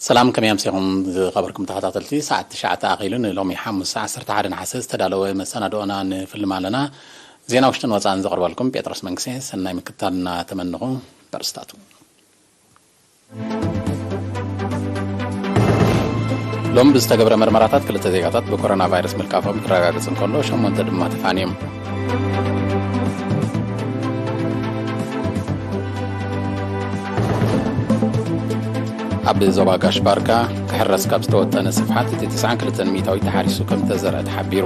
ሰላም፣ ከመይ ኣምሲኹም ዝኸበርኩም ተኸታተልቲ? ሰዓት ትሽዓተ ኣኺሉ፣ ንሎሚ ሓሙስ ዓሰርተ ሓደ ነሓሰ ዝተዳለወ መሰናድኦና ንፍልም ኣለና። ዜና ውሽጥን ወፃእን ዘቕርበልኩም ጴጥሮስ መንግስቴ። ሰናይ ምክታል እናተመንኹ፣ በርስታቱ። ሎም ብዝተገብረ መርመራታት ክልተ ዜጋታት ብኮሮና ቫይረስ ምልካፎም ክረጋገጽ እንከሎ፣ ሸሞንተ ድማ ተፋንዮም። ኣብ ዞባ ጋሽ ባርካ ክሕረስ ካብ ዝተወጠነ ስፍሓት እቲ ትስዓን ክልተን ሚእታዊት ተሓሪሱ ከም ዝተዘርአ ተሓቢሩ።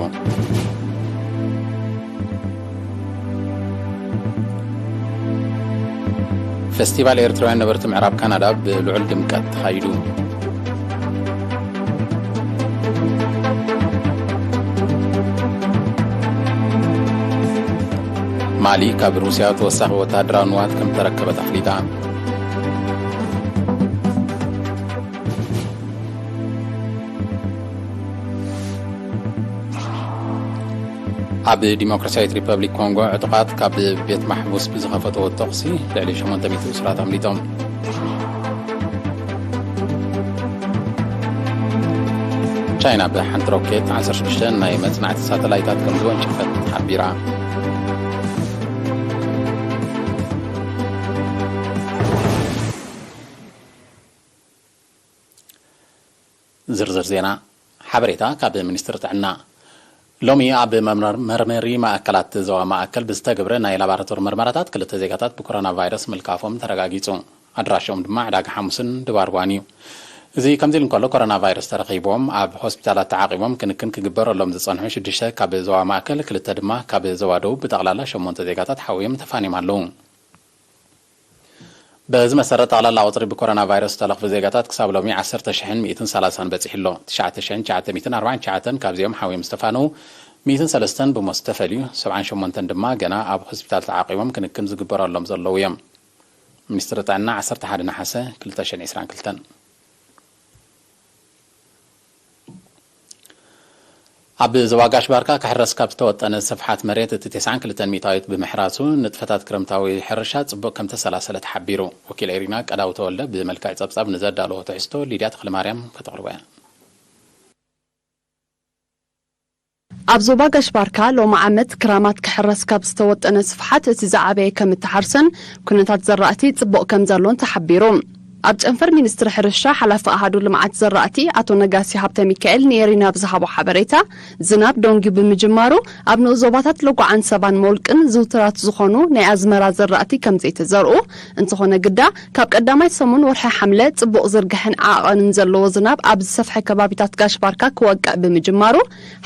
ፈስቲቫል ኤርትራውያን ነበርቲ ምዕራብ ካናዳ ብልዑል ድምቀት ተኻይዱ። ማሊ ካብ ሩስያ ተወሳኺ ወተሃደራዊ ንዋት ከም ተረከበት ኣፍሊጣ። ኣብ ዲሞክራሲያዊት ሪፐብሊክ ኮንጎ ዕጡቓት ካብ ቤት ማሕቡስ ብዝኸፈትዎ ተኹሲ ልዕሊ ሸሞንተ ሚእቲ እሱራት ኣምሊጦም። ቻይና ብሓንቲ ሮኬት ዓሰርተ ሽዱሽተ ናይ መጽናዕቲ ሳተላይታት ከም ዝወንጨፈት ሓቢራ። ዝርዝር ዜና። ሓበሬታ ካብ ሚኒስትሪ ጥዕና። ሎሚ ኣብ መርመር-፣ መርመሪ ማእከላት ዞባ ማእከል ብዝተገብረ ናይ ላቦራቶሪ መርመራታት ክልተ ዜጋታት ብኮሮና ቫይረስ ምልካፎም ተረጋጊጹ። ኣድራሾም ድማ ዕዳጋ ሓሙስን ድባርዋን እዩ። እዚ ከምዚ ኢሉ እንከሎ፣ ኮሮና ቫይረስ ተረኺቦም ኣብ ሆስፒታላት ተዓቂቦም ክንክን ክግበረሎም ዝጸንሑ ሽዱሽተ ካብ ዞባ ማእከል፣ ክልተ ድማ ካብ ዞባ ደቡብ፣ ብጠቕላላ ሸሞንተ ዜጋታት ሓውዮም ተፋንዮም ኣለዉ። በዚ መሰረት፣ ጠቕላላ ቁጽሪ ብኮሮና ቫይረስ ዝተለኽፉ ዜጋታት ክሳብ ሎሚ ዓሰርተ ሽሕን ሚእትን ሰላሳን በጺሑ ኣሎ። ትሽዓተ ሽሕን ትሽዓተ ሚእትን ኣርባዓን ትሽዓተን ካብዚኦም ሓውዮም ዝተፋነዉ፣ ሚእትን ሰለስተን ብሞት ዝተፈልዩ፣ ሰብዓን ሸሞንተን ድማ ገና ኣብ ሆስፒታል ተዓቂቦም ክንክን ዝግበረሎም ዘለዉ እዮም። ሚኒስትሪ ጥዕና፣ ዓሰርተ ሓደ ነሓሰ ክልተ ሽሕን ዕስራን ክልተን። ኣብ ዞባ ጋሽ ባርካ ክሕረስ ካብ ዝተወጠነ ስፍሓት መሬት እቲ ተስዓን ክልተን ሚእታዊት ብምሕራሱ፣ ንጥፈታት ክረምታዊ ሕርሻ ጽቡቕ ከም ተሰላሰለ ተሓቢሩ። ወኪል ኤሪና ቀዳው ተወልደ ብመልክዕ ጸብጻብ ንዘዳለዎ ትሕዝቶ ሊድያ ተኽለማርያም ከተቕርቦ እያ። ኣብ ዞባ ጋሽ ባርካ ሎሚ ዓመት ክራማት ክሕረስ ካብ ዝተወጠነ ስፍሓት እቲ ዝዓበየ ከም እተሓርሰን ኩነታት ዘራእቲ ጽቡቕ ከም ዘሎን ተሓቢሩ። ኣብ ጨንፈር ሚኒስትሪ ሕርሻ ሓላፊ ኣሃዱ ልምዓት ዘራእቲ ኣቶ ነጋሲ ሃብተ ሚካኤል ንኤሪና ብዝሃቦ ሓበሬታ፣ ዝናብ ደንጊዩ ብምጅማሩ ኣብ ንኡስ ዞባታት ለጓዓን ሰባን መውልቅን ዝውቱራት ዝኾኑ ናይ ኣዝመራ ዘራእቲ ከም ዘይተዘርኡ፣ እንተኾነ ግዳ ካብ ቀዳማይ ሰሙን ወርሒ ሓምለ ጽቡቕ ዝርግሐን ዓቐንን ዘለዎ ዝናብ ኣብ ዝሰፍሐ ከባቢታት ጋሽ ባርካ ክወቅዕ ብምጅማሩ፣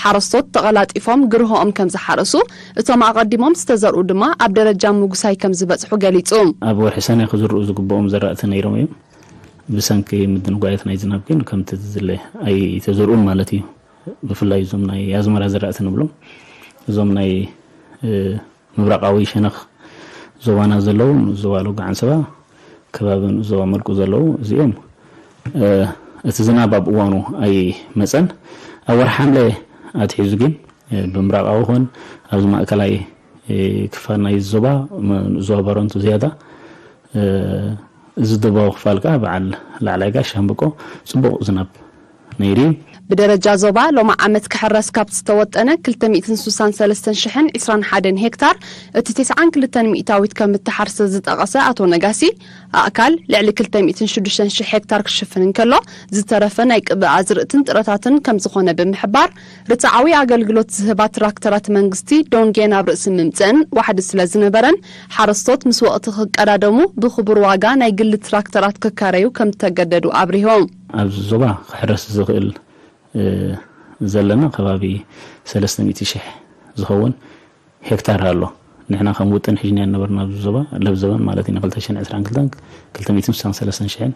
ሓረስቶት ተቐላጢፎም ግርሆኦም ከም ዝሓረሱ፣ እቶም ኣቐዲሞም ዝተዘርኡ ድማ ኣብ ደረጃ ምጉሳይ ከም ዝበጽሑ ገሊጹ። ኣብ ወርሒ ሰነ ክዝርኡ ዝግብኦም ዘራእቲ ነይሮም እዮም። ብሰንኪ ምድንጓያት ናይ ዝናብ ግን ከምቲ ዝድለ ኣይተዘርኡን ማለት እዩ። ብፍላይ እዞም ናይ ኣዝመራ ዘራእቲ ንብሎም፣ እዞም ናይ፣ እ፣ ምብራቓዊ ሸነኽ ዞባና ዘለዉ፣ ዞባ ሎጋ ዓንሰባ ከባቢ ንኡስ ዞባ መልቁ ዘለዉ፣ እዚኦም፣ እ፣ እቲ ዝናብ ኣብ እዋኑ ኣይመጸን። ኣብ ወርሒ ሓምለ ኣትሒዙ ግን፣ እ፣ ብምብራቓዊ ኾን ኣብዚ ማእከላይ፣ እ፣ ክፋል ናይ ዞባ፣ ም-፣ ዞባ ባረንቱ ዝያዳ፣ እ፣ እዚ ደቡባዊ ክፋል ከኣ በዓል ላዕላይ ጋሽ ሻምብቆ ጽቡቕ ዝናብ ነይሩ እዩ። ብደረጃ ዞባ ሎሚ ዓመት ክሕረስ ካብ ዝተወጠነ ክልተ ሚእትን ስሳን ሰለስተን ሽሕን ዕስራን ሓደን ሄክታር እቲ ተስዓን ክልተን ሚእታዊት ከም እተሓርሰ ዝጠቐሰ ኣቶ ነጋሲ፣ ኣእካል ልዕሊ ክልተ ሚእትን ሽዱሽተን ሽሕ ሄክታር ክሽፍን እንከሎ፣ ዝተረፈ ናይ ቅብእ ኣዝርእትን ጥረታትን ከም ዝኾነ ብምሕባር፣ ርትዓዊ ኣገልግሎት ዝህባ ትራክተራት መንግስቲ ዶንጌ ናብ ርእሲ ምምጽእን ዋሕዲ ስለ ዝነበረን፣ ሓረስቶት ምስ ወቕቲ ክቀዳደሙ ብኽቡር ዋጋ ናይ ግሊ ትራክተራት ክካረዩ ከም ዝተገደዱ ኣብሪሆም። ኣብዚ ዞባ ክሕረስ ዝኽእል፣ እ፣ ዘለና ከባቢ ሰለስተ ሚእቲ ሽሕ ዝኸውን ሄክታር ኣሎ። ንሕና ከም ውጥን ሒዝና ነበርና ኣብዚ ዞባ፣ ለብ ዘበን ማለት እዩ፣ ን ክልተ ሽሕን ዕስራን ክልተን ክልተ ሚእትን ስሳን ሰለስተን ሽሕን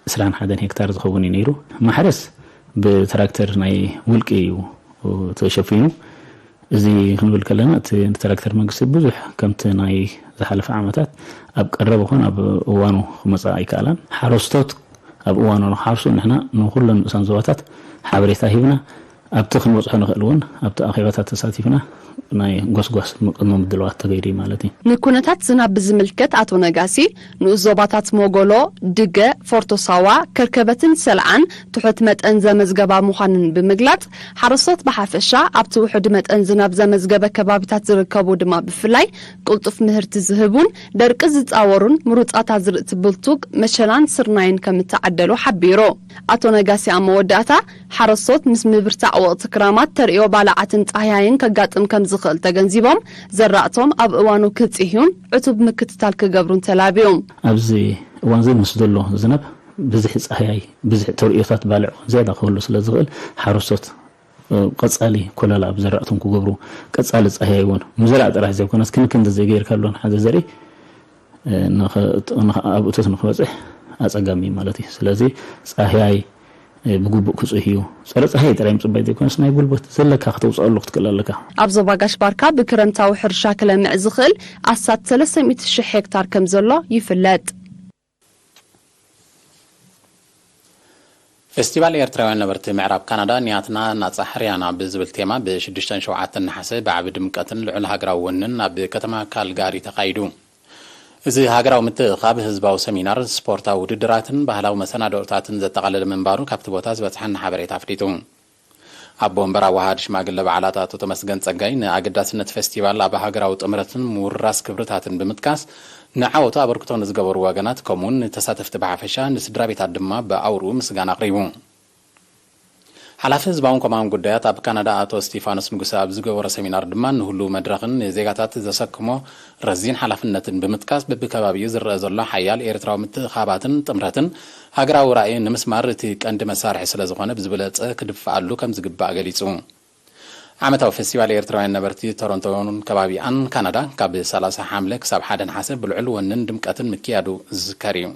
ዕስራን ሓደን ሄክታር ዝኸውን እዩ ነይሩ። ማሕረስ ብትራክተር ናይ ውልቂ እዩ ተሸፊኑ። እዚ ክንብል ከለና፣ እቲ ትራክተር መንግስቲ ብዙሕ ከምቲ ናይ ዝሓለፈ ዓመታት ኣብ ቀረብ ይኹን ኣብ እዋኑ ክመጽእ ኣይከኣላን። ሓረስቶት ኣብ እዋኑ ንክሓርሱ ንሕና ንኩለን ንኡሳን ዞባታት ሓበሬታ ሂብና፣ ኣብቲ ክንበጽሖ ንኽእል እውን ኣብቲ ኣኼባታት ተሳቲፍና ናይ ጎስጓስ ቅድመ ምድላዋት ተገይሩ እዩ ማለት እዩ። ንኩነታት ዝናብ ብዝምልከት ኣቶ ነጋሲ፣ ንኡስ ዞባታት ሞጎሎ፣ ድገ፣ ፎርቶ ሳዋ፣ ከርከበትን ሰልዓን ትሑት መጠን ዘመዝገባ ምዃንን ብምግላጽ፣ ሓረስቶት ብሓፈሻ ኣብቲ ውሑድ መጠን ዝናብ ዘመዝገበ ከባቢታት ዝርከቡ ድማ ብፍላይ ቅልጡፍ ምህርቲ ዝህቡን ደርቂ ዝጻወሩን ምሩጻት ኣዝርእቲ ብልቱግ፣ መሸላን ስርናይን ከም እተዓደሉ ሓቢሩ። ኣቶ ነጋሲ ኣብ መወዳእታ፣ ሓረስቶት ምስ ምብርታዕ ወቕቲ ክራማት ተርእዮ ባልዓትን ጻህያይን ከጋጥም ከም ዝኽእል ተገንዚቦም፣ ዘራእቶም ኣብ እዋኑ ክጽህዩን ዕቱብ ምክትታል ክገብሩን ተላብዩ። ኣብዚ እዋን እዚ ምስ ዘሎ ዝናብ ብዝሒ ጻህያይ፣ ብዝሒ ተርእዮታት ባልዕ ዝያዳ ክህሉ ስለ ዝኽእል ሓረስቶት ቀጻሊ ኮለላ ኣብ ዘራእቶም ክገብሩ፣ ቀጻሊ ጻህያይ እውን ምዝራእ ጥራሕ ዘይኮነስ ክንክን እንተዘይገይርካሉን ሓደ ዘርኢ ኣብ እቶት ንክበፅሕ ኣፀጋሚ እዩ ማለት እዩ። ስለዚ ፃህያይ ብግቡእ ክፅህዩ፣ ፀረ ፃህያይ ጥራይ ምፅባይ ዘይኮነስ ናይ ጉልበት ዘለካ ክተውፅኣሉ ክትክእል ኣለካ። ኣብ ዞባ ጋሽ ባርካ ብክረምታዊ ሕርሻ ክለምዕ ዝኽእል ኣስታት ሰለስተ ሚእቲ ሽሕ ሄክታር ከም ዘሎ ይፍለጥ። ፌስቲቫል ኤርትራውያን ነበርቲ ምዕራብ ካናዳ ኒያትና ናጻ ሕርያና ብዝብል ቴማ ብ ሽዱሽተን ሸውዓተን ነሓሰ ብዓቢ ድምቀትን ልዑል ሃገራዊ ወንን ኣብ ከተማ ካልጋሪ ተኻይዱ። እዚ ሃገራዊ ምትእኻብ ህዝባዊ ሰሚናር፣ ስፖርታዊ ውድድራትን ባህላዊ መሰናድኦታትን ዘጠቓለለ ምንባሩ ካብቲ ቦታ ዝበጽሓና ሓበሬታ ኣፍሊጡ። ኣቦ ወንበር ኣወሃሃዲ ሽማግለ በዓላት ኣቶ ተመስገን ጸጋይ ንኣገዳስነት ፈስቲቫል ኣብ ሃገራዊ ጥምረትን ምውርራስ ክብርታትን ብምጥቃስ ንዓወቱ ኣበርክቶ ንዝገበሩ ወገናት ከምኡውን ንተሳተፍቲ ብሓፈሻ ንስድራ ቤታት ድማ ብኣውርኡ ምስጋና ኣቕሪቡ። ሓላፊ ህዝባውን ኮማውን ጉዳያት ኣብ ካናዳ ኣቶ እስቲፋኖስ ንጉሰ ኣብ ዝገበሮ ሰሚናር ድማ ንህሉው መድረኽን ንዜጋታት ዘሰክሞ ረዚን ሓላፍነትን ብምጥቃስ በብከባቢኡ ዝረኣ ዘሎ ሓያል ኤርትራዊ ምትእኻባትን ጥምረትን ሃገራዊ ራእይ ንምስማር እቲ ቀንዲ መሳርሒ ስለዝኾነ ብዝበለፀ ክድፈኣሉ ከምዝግባእ ገሊፁ። ዓመታዊ ፌስቲቫል ኤርትራውያን ነበርቲ ቶሮንቶን ከባቢኣን ካናዳ ካብ ሰላሳ ሓምለ ክሳብ ሓደ ነሓሰ ብልዑል ወንን ድምቀትን ምክያዱ ዝዝከር እዩ።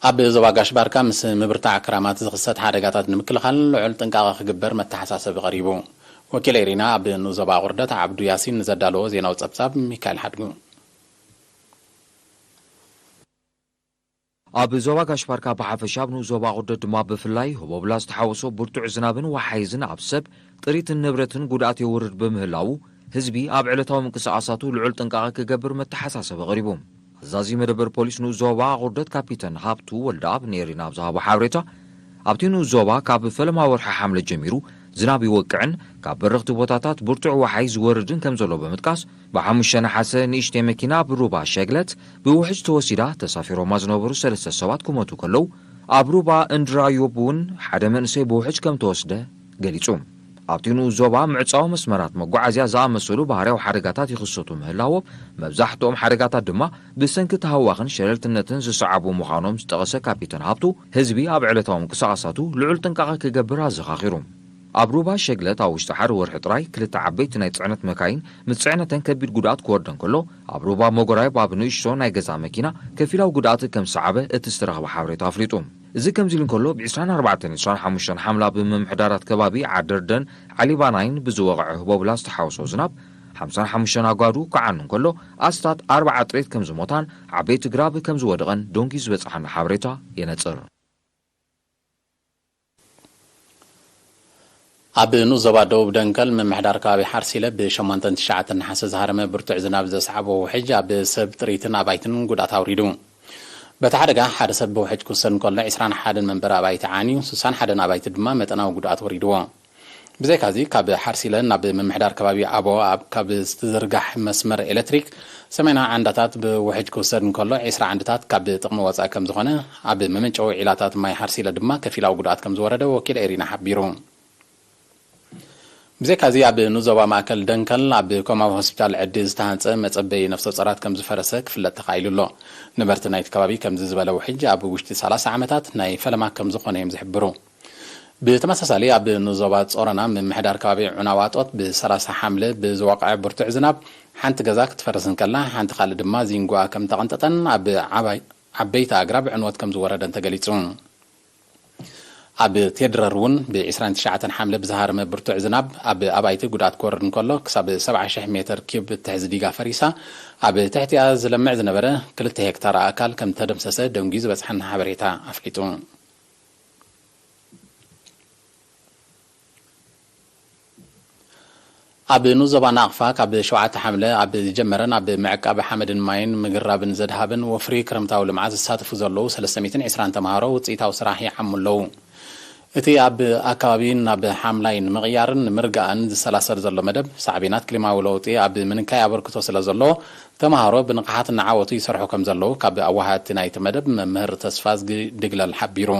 ኣብ ዞባ ጋሽ ባርካ ምስ ምብርታዕ ክራማት ዝኽሰት ሓደጋታት ንምክልኻል ልዑል ጥንቃቐ ክግበር መተሓሳሰቢ ቀሪቡ። ወኪል ኤሪና ኣብ ንኡስ ዞባ ኣቑርደት ዓብዱ ያሲን ንዘዳለዎ ዜናዊ ጸብጻብ ሚካኤል ሓድጉ። ኣብ ዞባ ጋሽ ባርካ ብሓፈሻ ኣብ ንኡስ ዞባ ኣቑርደት ድማ ብፍላይ ህቦብላ ዝተሓወሶ ብርቱዕ ዝናብን ወሓይዝን ኣብ ሰብ፣ ጥሪትን ንብረትን ጉድኣት የውርድ ብምህላዉ ህዝቢ ኣብ ዕለታዊ ምንቅስቓሳቱ ልዑል ጥንቃቐ ክገብር መተሓሳሰቢ ኣቕሪቡ። ኣዛዚ መደበር ፖሊስ ንኡስ ዞባ ኣቑርደት ካፒተን ሃብቱ ወልደኣብ ንኤሪና ኣብ ዝሃቦ ሓበሬታ፣ ኣብቲ ንኡስ ዞባ ካብ ፈለማ ወርሒ ሓምለ ጀሚሩ ዝናብ ይወቅዕን ካብ በረኽቲ ቦታታት ብርቱዕ ወሓይዝ ይወርድን ከም ዘሎ ብምጥቃስ፣ ብሓሙሽተ ነሓሰ ንእሽተይ መኪና ኣብ ሩባ ሸግለት ብውሕጅ ተወሲዳ ተሳፊሮማ ዝነበሩ ሰለስተ ሰባት ክሞቱ ከለዉ፣ ኣብ ሩባ እንድራዮብ እውን ሓደ መንእሰይ ብውሕጅ ከም ተወስደ ገሊጹ። ኣብቲ ንኡስ ዞባ ምዕጻው መስመራት መጓዓዝያ ዝኣመሰሉ ባህርያዊ ሓደጋታት ይኽሰቱ ምህላዎም፣ መብዛሕትኦም ሓደጋታት ድማ ብሰንኪ ተሃዋኽን ሸለልትነትን ዝሰዓቡ ምዃኖም ዝጠቐሰ ካፒተን ሃብቱ፣ ህዝቢ ኣብ ዕለታዊ ምንቅስቓሳቱ ልዑል ጥንቃቐ ክገብር ኣዘኻኺሩ። ኣብ ሩባ ሸግለት ኣብ ውሽጢ ሓደ ወርሒ ጥራይ ክልተ ዓበይቲ ናይ ጽዕነት መካይን ምስ ጽዕነተን ከቢድ ጉድኣት ክወርደን ከሎ፣ ኣብ ሩባ መጎራይብ ኣብ ንእሽቶ ናይ ገዛ መኪና ከፊላዊ ጉድኣት ከም ዝሰዓበ እቲ ዝተረኽበ ሓበሬታ ኣፍሊጡ። እዚ ከምዚ ኢሉ እንከሎ፣ ብ ዕስራን ኣርባዕተን ዕስራን ሓሙሽተን ሓምላ ብምምሕዳራት ከባቢ ዓደርደን ዓሊባናይን ብዝወቕዐ ህቦብላ ዝተሓወሶ ዝናብ ሓምሳን ሓሙሽተን ኣጓዱ ክዓኑ እንከሎ፣ ኣስታት ኣርባዓ ጥሬት ከም ዝሞታን ዓበይቲ ግራብ ከም ዝወደቐን ዶንኪ ዝበጽሓና ሓበሬታ የነጽር። ኣብ ንኡስ ዞባ ደቡብ ደንከል ምምሕዳር ከባቢ ሓርሲለ ብ ሸሞንተን ትሽዓተን ነሓሰ ዝሃረመ ብርቱዕ ዝናብ ዘስዓቦ ውሕጅ ኣብ ሰብ ጥሪትን ኣባይትን ጉድኣት ኣውሪዱ። በቲ ሓደጋ ሓደ ሰብ ብውሕጅ ክውሰድ እንከሎ ዒስራን ሓደን መንበሪ ኣባይቲ ዓንዩ፣ ስሳን ሓደን ኣባይቲ ድማ መጠናዊ ጉድኣት ወሪድዎ። ብዘይካዚ ካብ ሓርሲለ ናብ ምምሕዳር ከባቢ ኣቦ ኣብ ካብ ዝተዝርጋሕ መስመር ኤለትሪክ ሰሜናዊ ዓንዳታት ብውሕጅ ክውሰድ እንከሎ ዒስራ ዓንድታት ካብ ጥቕሚ ወፃኢ ከም ዝኾነ ኣብ መመንጨዊ ዒላታት ማይ ሓርሲለ ድማ ከፊላዊ ጉድኣት ከም ዝወረደ ወኪል ኤሪና ሓቢሩ። ብዘይካዚ ኣብ ንዞባ ማእከል ደንከል ኣብ ኮማዊ ሆስፒታል ዕዲ ዝተሃንጸ መጸበዪ ነፍሰ ጾራት ከም ዝፈረሰ ክፍለጥ ተኻኢሉ ኣሎ። ነበርቲ ናይቲ ከባቢ ከምዚ ዝበለ ውሕጅ ኣብ ውሽጢ ሰላሳ ዓመታት ናይ ፈለማ ከም ዝኾነ እዮም ዝሕብሩ። ብተመሳሳሊ ኣብ ንዞባ ጾሮና ምምሕዳር ከባቢ ዑናዋጦት ብ ሰላሳ ሓምለ ብዝወቕዐ ብርቱዕ ዝናብ ሓንቲ ገዛ ክትፈርስ እንከላ ሓንቲ ካልእ ድማ ዚንጎኣ ከም ተቐንጠጠን ኣብ ዓባይ ዓበይቲ ኣግራብ ዕንወት ከም ዝወረደን ተገሊጹ። ኣብ ቴድረር እውን ብ ዕስራን ትሽዓተን ሓምለ ብዝሃረመ ብርቱዕ ዝናብ ኣብ ኣባይቲ ጉድኣት ክወርድ እንከሎ፣ ክሳብ ሰብዓ ሽሕ ሜትር ኪዩብ እትሕዝ ዲጋ ፈሪሳ፣ ኣብ ትሕቲኣ ዝለምዕ ዝነበረ ክልተ ሄክታር ኣእካል ከም ተደምሰሰ ደንጉዩ ዝበጽሓና ሓበሬታ ኣፍሊጡ። ኣብ ንኡስ ዞባ ናቕፋ ካብ ሸውዓተ ሓምለ ኣብ ዝጀመረን ኣብ ምዕቃብ ሓመድን ማይን ምግራብን ዘድሃብን ወፍሪ ክረምታዊ ልምዓት ዝሳተፉ ዘለዉ ሰለስተ ሚእትን ዕስራን ተምሃሮ ውፅኢታዊ ስራሕ ይዓሙ ኣለዉ። እቲ ኣብ ኣከባቢ ናብ ሓምላይ ንምቕያርን ንምርጋእን ዝሰላሰል ዘሎ መደብ፣ ሳዕቤናት ክሊማዊ ለውጢ ኣብ ምንካይ ኣበርክቶ ስለ ዘለዎ፣ ተምሃሮ ብንቕሓት እናዓወቱ ይሰርሑ ከም ዘለዉ ካብ ኣወሃድቲ ናይቲ መደብ መምህር ተስፋዝጊ ድግለል ሓቢሩ።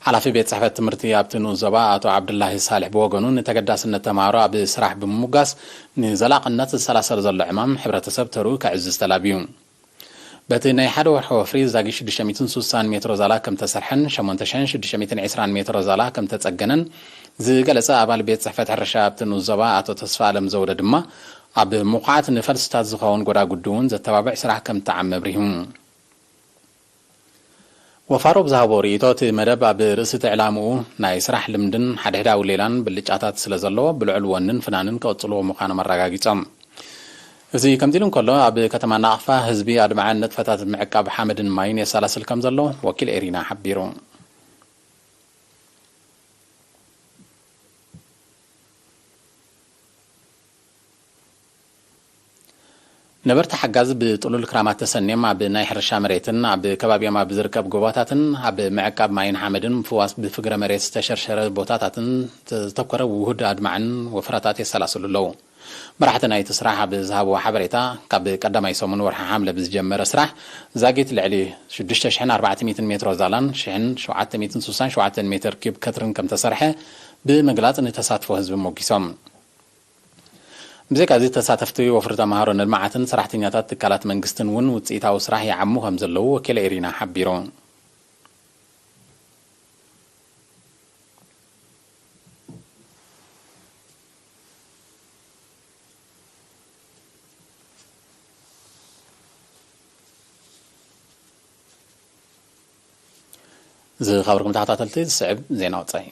ሓላፊ ቤት ጽሕፈት ትምህርቲ ኣብቲ ንኡስ ዞባ ኣቶ ዓብዱላሂ ሳልሕ ብወገኑ፣ ንተገዳስነት ተምሃሮ ኣብ ስራሕ ብምሙጋስ፣ ንዘላቕነት ዝሰላሰል ዘሎ ዕማም ሕብረተሰብ ተርኡ ከዕዝዝ ተላብዩ። በቲ ናይ ሓደ ወርሒ ወፍሪ ዛጊት ሽዱሽተ ሚእትን ስሳን ሜትሮ ዛላ ከም ተሰርሐን ሸሞንተ ሽሕን ሽዱሽተ ሚእትን ዕስራን ሜትሮ ዛላ ከም ተጸገነን ዝገለጸ ኣባል ቤት ጽሕፈት ሕርሻ ኣብቲ ንኡስ ዞባ ኣቶ ተስፋ ኣለም ዘውደ ድማ፣ ኣብ ምኹዓት ንፈልስታት ዝኸውን ጎዳጉዲ እውን ዘተባብዕ ስራሕ ከም እተዓመ ኣብሪሁ። ወፋሮ ብዝሃቦ ርእይቶ፣ እቲ መደብ ኣብ ርእሲ እቲ ዕላምኡ ናይ ስራሕ ልምድን ሓድሕዳዊ ሌላን ብልጫታት ስለ ዘለዎ፣ ብልዑል ወንን ፍናንን ክቕጽልዎ ምዃኖም ኣረጋጊጾም። እዚ ከምዚ ኢሉ እንከሎ፣ ኣብ ከተማ ናቕፋ ህዝቢ ኣድማዕን ንጥፈታት ምዕቃብ ሓመድን ማይን የሰላስል ከም ዘሎ ወኪል ኤሪና ሓቢሩ። ነበርቲ ሓጋዝ ብጥሉል ክራማት ተሰንዮም ኣብ ናይ ሕርሻ መሬትን ኣብ ከባቢኦም ኣብ ዝርከብ ጎቦታትን ኣብ ምዕቃብ ማይን ሓመድን ምፍዋስ ብፍግረ መሬት ዝተሸርሸረ ቦታታትን ዝተተኮረ ውሁድ ኣድማዕን ወፍራታት የሰላስሉ ኣለዉ። መራሕቲ ናይቲ ስራሕ ኣብ ዝሃብዎ ሓበሬታ፣ ካብ ቀዳማይ ሰሙን ወርሒ ሓምለ ብዝጀመረ ስራሕ ዛጊት ልዕሊ ሽዱሽተ ሽሕን ኣርባዕተ ሚእትን ሜትሮ ዛላን ሽሕን ሸውዓተ ሚእትን ስሳን ሸውዓተን ሜትር ኪዩብ ከትርን ከም ተሰርሐ ብምግላጽ ንተሳትፎ ህዝቢ ሞጊሶም። ብዘይካ እዚ፣ ተሳተፍቲ ወፍሪ ተምሃሮ ንልምዓትን ሰራሕተኛታት ትካላት መንግስትን እውን ውፅኢታዊ ስራሕ ይዓሙ ከም ዘለዉ ወኪል ኤሪና ሓቢሩ። ዝኸበርኩም ተኸታተልቲ፣ ዝስዕብ ዜና ወጻኢ።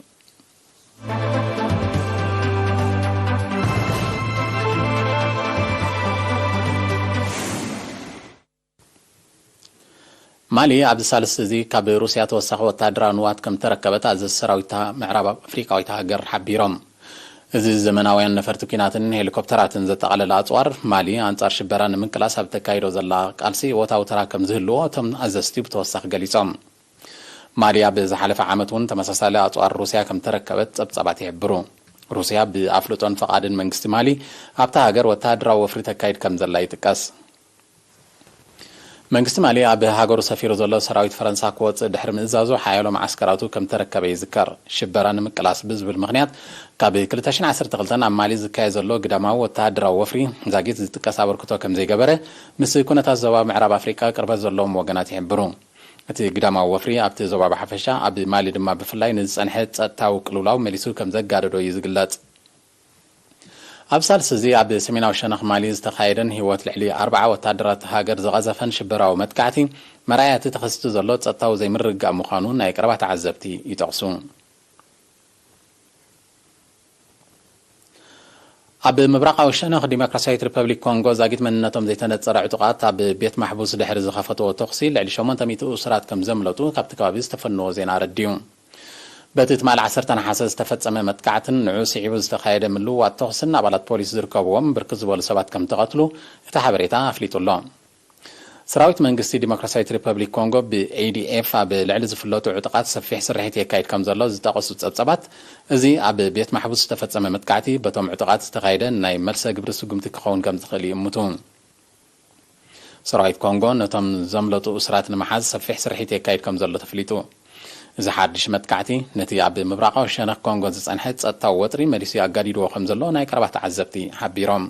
ማሊ ኣብዚ ሳልስቲ እዚ ካብ ሩስያ ተወሳኺ ወተሃደራዊ ንዋት ከም ተረከበት ኣዘዝቲ ሰራዊት እታ ምዕራብ ኣፍሪቃዊት ሃገር ሓቢሮም። እዚ ዘመናውያን ነፈርቲ ኲናትን ሄሊኮፕተራትን ዘጠቓለለ ኣጽዋር፣ ማሊ ኣንጻር ሽበራ ንምቅላስ ኣብ ተካይዶ ዘላ ቃልሲ እወታዊ ተራ ከም ዝህልዎ እቶም ኣዘዝቲ ብተወሳኺ ገሊጾም። ማሊ ኣብ ዝሓለፈ ዓመት እውን ተመሳሳሊ ኣጽዋር ሩስያ ከም ተረከበት ጸብጻባት ይሕብሩ። ሩስያ ብኣፍልጦን ፈቓድን መንግስቲ ማሊ ኣብታ ሃገር ወተሃደራዊ ወፍሪ ተካይድ ከም ዘላ ይጥቀስ። መንግስቲ ማሊ ኣብ ሃገሩ ሰፊሩ ዘሎ ሰራዊት ፈረንሳ ክወጽእ ድሕሪ ምእዛዙ፣ ሓያሎ መዓስከራቱ ከም ተረከበ ይዝከር። ሽበራ ንምቅላስ ብዝብል ምኽንያት፣ ካብ ክልተ ሽሕን ዓሰርተ ክልተን ኣብ ማሊ ዝካየድ ዘሎ ግዳማዊ ወተሃደራዊ ወፍሪ ዛጊት ዝጥቀስ ኣበርክቶ ከም ዘይገበረ፣ ምስ ኩነታት ዞባ ምዕራብ ኣፍሪቃ ቅርበት ዘለዎም ወገናት ይሕብሩ። እቲ ግዳማዊ ወፍሪ ኣብቲ ዞባ ብሓፈሻ፣ ኣብ ማሊ ድማ ብፍላይ ንዝጸንሐ ጸጥታዊ ቅልውላው መሊሱ ከም ዘጋደዶ እዩ ዝግለጽ። ኣብ ሳልስቲ እዚ ኣብ ሰሜናዊ ሸነኽ ማሊ ዝተኻየደን ህይወት ልዕሊ ኣርብዓ ወታደራት ሃገር ዝቐዘፈን ሽበራዊ መጥቃዕቲ፣ መርኣያ እቲ ተኸሲቱ ዘሎ ጸጥታዊ ዘይምርግጋእ ምዃኑ ናይ ቀረባ ተዓዘብቲ ይጠቕሱ። ኣብ ምብራቓዊ ሸነኽ ዲሞክራሲያዊት ሪፐብሊክ ኮንጎ፣ ዛጊት መንነቶም ዘይተነጸረ ዕጡቓት ኣብ ቤት ማሕቡስ ድሕሪ ዝኸፈትዎ ተኹሲ፣ ልዕሊ ሸሞንተ ሚእቲ እሱራት ከም ዘምለጡ ካብቲ ከባቢ ዝተፈነዎ ዜና ኣረዲኡ። በቲ ትማሊ ዓሰርተ ነሓሰ ዝተፈጸመ መጥቃዕትን ንዑ ስዒቡ ዝተኻየደ ምልውዋጥ ተኹስን፣ ኣባላት ፖሊስ ዝርከብዎም ብርክት ዝበሉ ሰባት ከም ተቐትሉ እቲ ሓበሬታ ኣፍሊጡ ኣሎ። ሰራዊት መንግስቲ ዲሞክራሲያዊት ሪፐብሊክ ኮንጎ፣ ብኤ ዲ ኤፍ፣ ኣብ ልዕሊ ዝፍለጡ ዕጡቓት ሰፊሕ ስርሒት የካይድ ከም ዘሎ ዝጠቐሱ ጸብጸባት፣ እዚ ኣብ ቤት ማሕቡስ ዝተፈጸመ መጥቃዕቲ በቶም ዕጡቓት ዝተኻየደ ናይ መልሰ ግብሪ ስጉምቲ ክኸውን ከም ዝኽእል ይእምቱ። ሰራዊት ኮንጎ ነቶም ዘምለጡ እሱራት ንምሓዝ ሰፊሕ ስርሒት የካይድ ከም ዘሎ ተፍሊጡ። እዚ ሓድሽ መጥቃዕቲ፣ ነቲ ኣብ ምብራቓዊ ሸነኽ ኮንጎ ዝጸንሐ ጸጥታዊ ወጥሪ መሊሱ ኣጋዲድዎ ከም ዘሎ ናይ ቀረባ ተዓዘብቲ ሓቢሮም።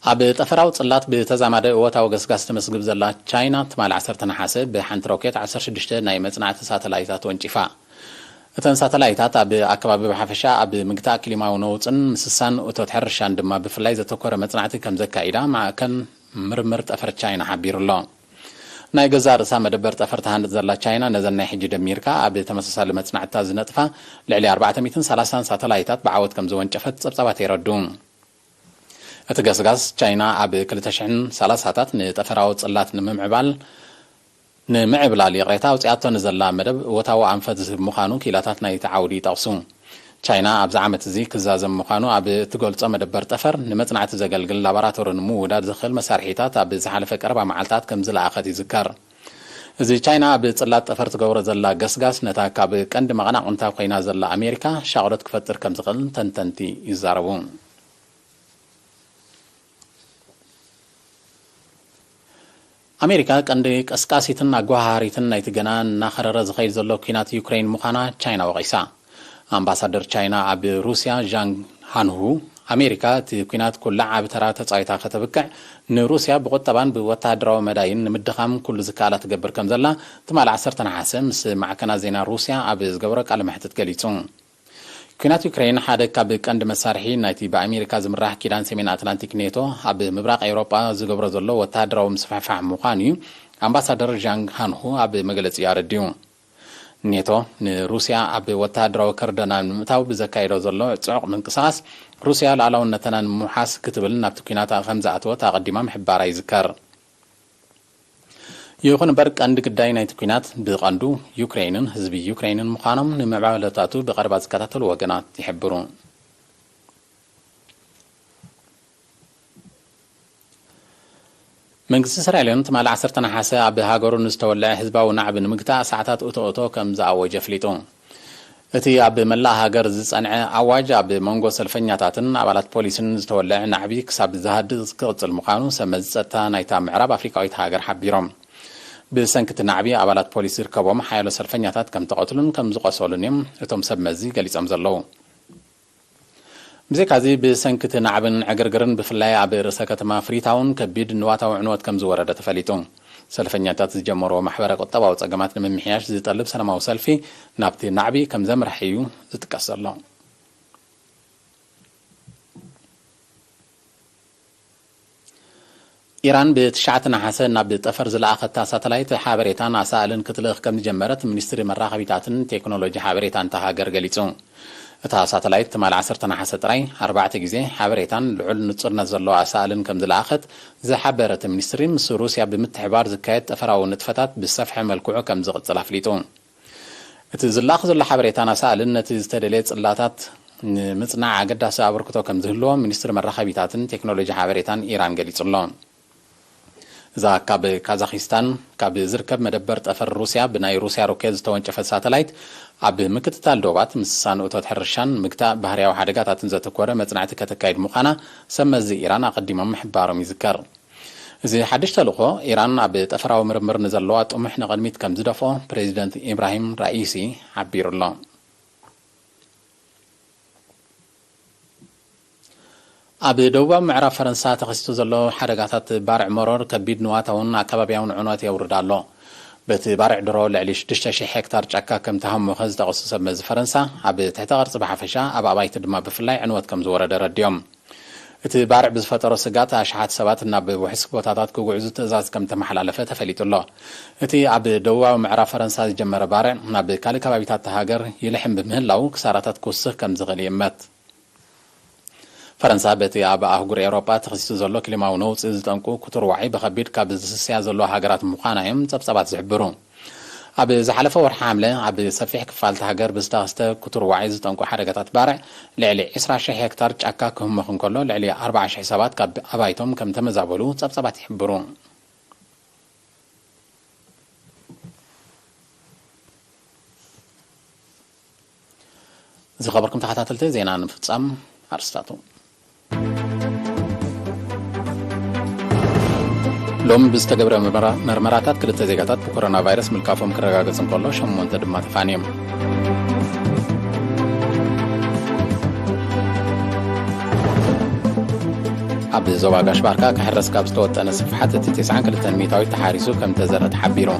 ኣብ ጠፈራዊ ጽላት ብተዛማደ እወታዊ ገስጋስ ተመስግብ ዘላ ቻይና፣ ትማሊ ዓሰርተ ነሓሰ ብሓንቲ ሮኬት ዓሰርተ ሽዱሽተ ናይ መጽናዕቲ ሳተላይታት ወንጪፋ። እተን ሳተላይታት ኣብ ኣከባቢ ብሓፈሻ ኣብ ምግታእ ክሊማዊ ነውጽን ምስሳን እቶት ሕርሻን ድማ ብፍላይ ዘተኮረ መጽናዕቲ ከም ዘካይዳ ማእከል ምርምር ጠፈር ቻይና ሓቢሩ ኣሎ። ናይ ገዛእ ርእሳ መደበር ጠፈር ትሃንጽ ዘላ ቻይና፣ ነዘን ናይ ሕጂ ደሚርካ ኣብ ተመሳሳሊ መጽናዕትታት ዝነጥፋ ልዕሊ ኣርባዕተ ሚእትን ሰላሳን ሳተላይታት ብዓወት ከም ዝወንጨፈት ጸብጻባት የረድኡ። እቲ ገስጋስ፣ ቻይና ኣብ ክልተ ሽሕን ሰላሳታት ንጠፈራዊ ጽላት ንምምዕባል፣ ንምዕብላል፣ ይቕሬታ፣ ኣውጺኣቶ ንዘላ መደብ እወታዊ ኣንፈት ዝህብ ምዃኑ ክኢላታት ናይቲ ዓውዲ ይጠቕሱ። ቻይና ኣብዚ ዓመት እዚ ክዛዘም ምዃኑ ኣብ እትገልጾ መደበር ጠፈር፣ ንመጽናዕቲ ዘገልግል ላቦራቶሪ ንምውዳድ ዘኽእል መሳርሒታት ኣብ ዝሓለፈ ቀረባ መዓልታት ከም ዝለኣኸት ይዝከር። እዚ ቻይና ኣብ ጽላት ጠፈር ትገብሮ ዘላ ገስጋስ፣ ነታ ካብ ቀንዲ መቐናቕንታ ኮይና ዘላ ኣሜሪካ ሻቕሎት ክፈጥር ከም ዝኽእል ተንተንቲ ይዛረቡ። ኣሜሪካ ቀንዲ ቀስቃሲትን ኣጓሃሃሪትን ናይቲ ገና እናኸረረ ዝኸይድ ዘሎ ኲናት ዩክሬን ምዃና ቻይና ወቒሳ። ኣምባሳደር ቻይና ኣብ ሩስያ ዣንግ ሃንሁ፣ ኣሜሪካ እቲ ኲናት ኩላዕ ዓቢ ተራ ተጻዊታ ከተብቅዕ፣ ንሩስያ ብቁጠባን ብወተሃደራዊ መዳይን ንምድኻም ኩሉ ዝከኣላ ትገብር ከም ዘላ ትማሊ ዓሰርተ ነሓሰ ምስ ማዕከናት ዜና ሩስያ ኣብ ዝገበሮ ቃለ መሕትት ገሊጹ። ኲናት ዩክሬን ሓደ ካብ ቀንዲ መሳርሒ ናይቲ ብኣሜሪካ ዝምራሕ ኪዳን ሰሜን ኣትላንቲክ ኔቶ ኣብ ምብራቕ ኤውሮጳ ዝገብሮ ዘሎ ወተሃደራዊ ምስፍሕፋሕ ምዃኑ እዩ ኣምባሳደር ዣንግ ሃንሁ ኣብ መግለጺኡ ኣረዲኡ። ኔቶ ንሩስያ ኣብ ወተሃደራዊ ከርደና ንምእታው ብዘካየዶ ዘሎ ጽዑቕ ምንቅስቓስ፣ ሩስያ ሉዓላውነትና ንምውሓስ ክትብል ናብቲ ኲናት ከም ዝኣተወት ኣቐዲማ ምሕባራ ይዝከር። ይኹን እምበር፣ ቀንዲ ግዳይ ናይቲ ኲናት ብቐንዱ ዩክሬንን ህዝቢ ዩክሬንን ምዃኖም ንምዕባለታቱ ብቐረባ ዝከታተሉ ወገናት ይሕብሩ። መንግስቲ እስራኤልን ትማሊ ዓሰርተ ነሓሰ ኣብ ሃገሩ ንዝተወልዐ ህዝባዊ ናዕቢ ንምግታእ ሰዓታት እቶ እቶ ከም ዝኣወጀ ኣፍሊጡ። እቲ ኣብ መላእ ሃገር ዝጸንዐ ኣዋጅ፣ ኣብ መንጎ ሰልፈኛታትን ኣባላት ፖሊስን ዝተወልዐ ናዕቢ ክሳብ ዝሃድእ ክቕጽል ምዃኑ ሰብ መዚ ጸጥታ ናይታ ምዕራብ ኣፍሪቃዊት ሃገር ሓቢሮም። ብሰንኪ እቲ ናዕቢ፣ ኣባላት ፖሊስ ዝርከቦም ሓያሎ ሰልፈኛታት ከም ተቐትሉን ከም ዝቖሰሉን እዮም እቶም ሰብ መዚ ገሊጾም ዘለዉ። ብዘይካዚ፣ ብሰንኪ እቲ ናዕብን ዕግርግርን፣ ብፍላይ ኣብ ርእሰ ከተማ ፍሪታውን፣ ከቢድ ንዋታዊ ዕንወት ከም ዝወረደ ተፈሊጡ። ሰልፈኛታት ዝጀመርዎ ማሕበረ ቁጠባዊ ጸገማት ንምምሕያሽ ዝጠልብ ሰላማዊ ሰልፊ፣ ናብቲ ናዕቢ ከም ዘምርሐ እዩ ዝጥቀስ ዘሎ። ኢራን ብትሽዓተ ነሓሰ ናብ ጠፈር ዝለኣኸታ ሳተላይት ሓበሬታን ኣሳእልን ክትልእኽ ከም ዝጀመረት ሚኒስትሪ መራኸቢታትን ቴክኖሎጂ ሓበሬታን እታ ሃገር ገሊጹ። እታ ሳተላይት ትማሊ ዓሰርተ ነሓሰ ጥራይ ኣርባዕተ ግዜ ሓበሬታን ልዑል ንጹርነት ዘለዎ ኣሳእልን ከም ዝለኣኸት ዝሓበረ እቲ ሚኒስትሪ፣ ምስ ሩስያ ብምትሕባር ዝካየድ ጠፈራዊ ንጥፈታት ብዝሰፍሐ መልክዑ ከም ዝቕጽል ኣፍሊጡ። እቲ ዝለኣኽ ዘሎ ሓበሬታን ኣሳእልን ነቲ ዝተደልየ ጽላታት ንምጽናዕ ኣገዳሲ ኣበርክቶ ከም ዝህልዎ ሚኒስትሪ መራኸቢታትን ቴክኖሎጂ ሓበሬታን ኢራን ገሊጹ ኣሎ። እዛ ካብ ካዛኺስታን ካብ ዝርከብ መደበር ጠፈር ሩስያ ብናይ ሩስያ ሮኬት ዝተወንጨፈት ሳተላይት፣ ኣብ ምክትታል ዶባት፣ ምስሳን እቶት ሕርሻን ምግታእ ባህርያዊ ሓደጋታትን ዘተኮረ መጽናዕቲ ከተካይድ ምዃና ሰብ መዚ ኢራን ኣቐዲሞም ምሕባሮም ይዝከር። እዚ ሓድሽ ተልእኾ፣ ኢራን ኣብ ጠፈራዊ ምርምር ንዘለዋ ጥሙሕ ንቕድሚት ከም ዝደፍኦ ፕሬዚደንት ኢብራሂም ራኢሲ ሓቢሩ ኣሎ። ኣብ ደቡባዊ ምዕራብ ፈረንሳ ተኸሲቱ ዘሎ ሓደጋታት ባርዕ መሮር ከቢድ ንዋታውን ኣከባብያውን ዕንወት የውርድ ኣሎ። በቲ ባርዕ ድሮ ልዕሊ ሽዱሽተ ሽሕ ሄክታር ጫካ ከም ተሃሞኸ ዝጠቐሱ ሰብ መዚ ፈረንሳ፣ ኣብ ትሕተ ቅርጺ ብሓፈሻ፣ ኣብ ኣባይቲ ድማ ብፍላይ ዕንወት ከም ዝወረደ ረዲኦም። እቲ ባርዕ ብዝፈጠሮ ስጋት ኣሽሓት ሰባት ናብ ውሕስክ ቦታታት ክጉዕዙ ትእዛዝ ከም ተመሓላለፈ ተፈሊጡ ኣሎ። እቲ ኣብ ደቡባዊ ምዕራብ ፈረንሳ ዝጀመረ ባርዕ ናብ ካልእ ከባቢታት እታ ሃገር ይልሕም ብምህላው ክሳራታት ክውስኽ ከም ዝኽእል ይእመት። ፈረንሳ በቲ ኣብ ኣህጉር ኤውሮጳ ተኸሲቱ ዘሎ ክሊማዊ ነውጺ ዝጠንቁ ክቱር ዋዒ ብኸቢድ ካብ ዝስስያ ዘለዋ ሃገራት ምዃና እዮም ጸብጻባት ዝሕብሩ። ኣብ ዝሓለፈ ወርሒ ሓምለ ኣብ ሰፊሕ ክፋል እታ ሃገር ብዝተኸስተ ክቱር ዋዒ ዝጠንቁ ሓደጋታት ባርዕ ልዕሊ ዕስራ ሽሕ ሄክታር ጫካ ክህሞኽ እንከሎ ልዕሊ ኣርባዓ ሽሕ ሰባት ካብ ኣባይቶም ከም ተመዛበሉ ጸብጻባት ይሕብሩ። ዝኸበርኩም ተኸታተልቲ ዜና ንምፍጻም ኣርስታቱ። ሎም ብዝተገብረ መርመራ-፣ መርመራታት ክልተ ዜጋታት ብኮሮና ቫይረስ ምልካፎም ክረጋገጽ እንከሎ፣ ሸሞንተ ድማ ተፋንዮም። ኣብ ዞባ ጋሽ ባርካ ክሕረስ ካብ ዝተወጠነ ስፍሓት እቲ ተስዓን ክልተን ሚእታዊት ተሓሪሱ ከም ተዘርአ ተሓቢሩ።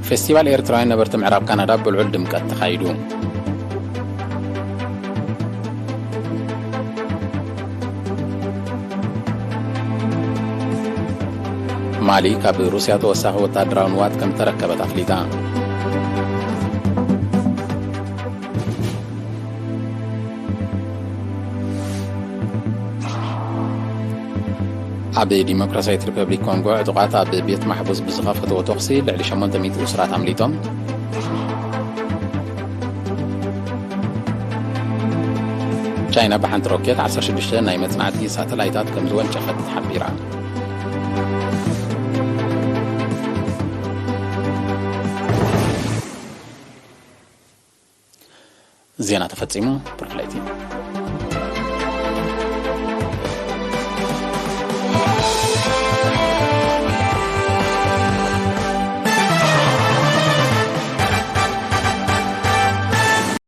ፌስቲቫል ኤርትራውያን ነበርቲ ምዕራብ ካናዳ ብልዑል ድምቀት ተኻይዱ። ማሊ ካብ ሩስያ ተወሳኺ ወታደራዊ ንዋት ከም ተረከበት ኣፍሊጣ። ኣብ ዲሞክራሲያዊት ሪፐብሊክ ኮንጎ ዕጡቓት ኣብ ቤት ማሕቡስ ብዝኸፈትዎ ተኹሲ ልዕሊ ሸሞንተ ሚእቲ እሱራት ኣምሊጦም። ቻይና ብሓንቲ ሮኬት ዓሰርተ ሽዱሽተ ናይ መጽናዕቲ ሳተላይታት ከም ዝወንጨፈት ሓቢራ። ዜና ተፈጺሙ። ብሩኽ ለይቲ።